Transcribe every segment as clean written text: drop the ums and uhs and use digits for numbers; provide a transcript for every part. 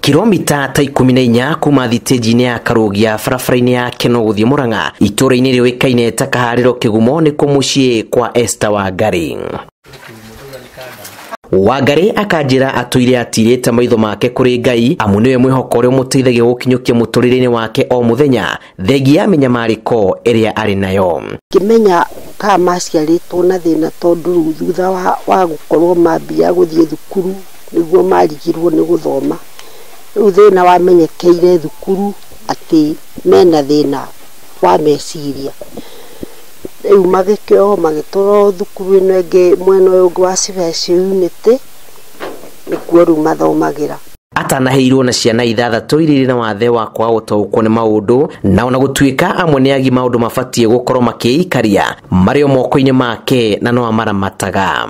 Kilomita ta 14 kuma thitĩnji-inĩ ya Karũgia barabara-inĩ ya Keno gũthiĩ Murang'a itũũra-inĩ rĩũĩkaine ta Kaharĩro Kĩgumo nĩkuo mũciĩ kwa Esther Wangari. Wangari akanjĩra atũire atirĩte maitho make kũrĩ Ngai amu nĩwe mwĩhoko ũrĩa ũmũteithagia gũkinyũkia mũtũrĩre-inĩ wake o mũthenya thengia ya mĩnyamarĩko ĩrĩa arĩ nayo. Ngĩmenya kana maciarĩtwo na thĩna tondũ rĩu thutha wa gũkorwo mambia gũthiĩ thukuru nĩguo marigirwo nĩ gũthoma. Rĩu thĩna wamenyekeire thukuru atĩ mena thĩna wa meciria. Rĩu magĩkĩohwo magĩtwarwo thukuru ĩno ĩngĩ mwena ũyũ ũngĩ wa Special Unit nĩkuo rĩu mathomagĩra. Atanaheirwo na ciana 6 iria irĩ na wathe wa kwaga gũtaũkwo nĩ maũndũ na ona gũtuĩka amwe nĩ agi maũndũ mabatiĩ gũkorwo makĩikaria marĩ o moko-inĩ make na no amaramataga.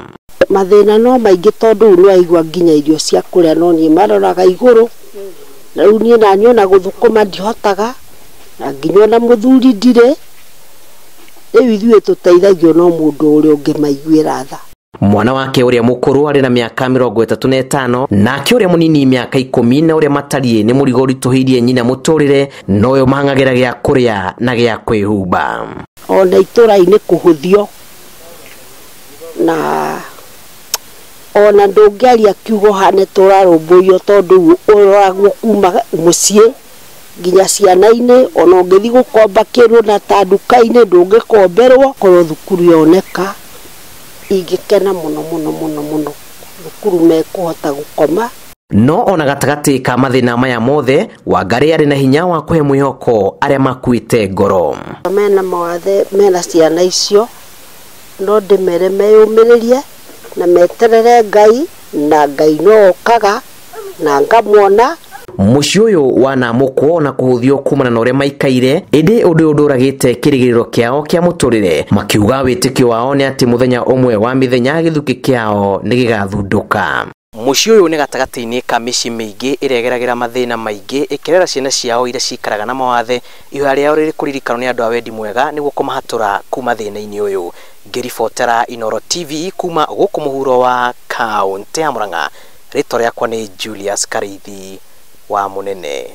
Mathĩna no maingĩ tondũ rĩu nĩwaigua nginya irio cia kũrĩa no niĩ maroraga igũrũ na rĩu niĩ naniĩ ona gũthũkũma ndihotaga na nginya ona mũthuri ndirĩ. Rĩu ithuĩ tũteithagio no mũndũ ũrĩa ũngĩmaiguĩra tha. Mwana wake ũrĩa mũkũrũ arĩ na mĩaka 35 nake ũrĩa mũnini mĩaka 10 na ũrĩa matariĩ nĩ mũrigo ũritũhĩirie nyina mũtũrĩre na ũyũ mahang'agĩra gĩa kũrĩa na gĩa kwĩhumba. Ona itũra-inĩ kũhũthio na ona ndũngĩaria kiugo hane tũrarũmbũiyo tondũ ũroragwo kuma mũciĩ nginya ciana-inĩ ona ũngĩthiĩ gũkomba kĩndũ na ta nduka-inĩ ndũngĩkomberwo. Korwo thukuru yoneka ingĩkena mũno mũno mũno mũno, thukuru mekũhota gũkoma. No ona gatagatĩ ka mathĩna maya mothe Wangari arĩ na hinya wa kũhe mwĩhoko arĩa makuĩte ngoro. Mena mawathe mena ciana icio no ndĩmere meyũmĩrĩrie na meterere Ngai na Ngai no okaga na ngamwona. Mũciĩ ũyũ wanamũkwo na kũhũthio kumana na ũrĩa maikaire ĩndĩ ũndũ ũyũ ndũragĩte kĩrĩgĩrĩro kĩao kĩa mũtũrĩre makiuga wĩtĩkio wao nĩ atĩ mũthenya ũmwe wa mĩthenya gĩthukĩ kĩao nĩ gĩgathundũka. Mũciĩ ũyũ nĩ gatagatĩ-inĩ ka mĩciĩ mĩingĩ ĩrĩa ĩgeragĩra mathĩna maingĩ ĩkĩrera ciana ciao iria cikaraga na mawathe ihoya rĩao rĩrĩ kũririkanwo nĩ andũ a wendi mwega nĩguo kũmahatũra kuma thĩna-inĩ ũyũ. Ngĩribotera Inooro TV kuma gũkũ mũhuro wa kaũntĩ ya Murang'a, rĩtwa rĩakwa nĩ Julius Kariithi wa Mũnene.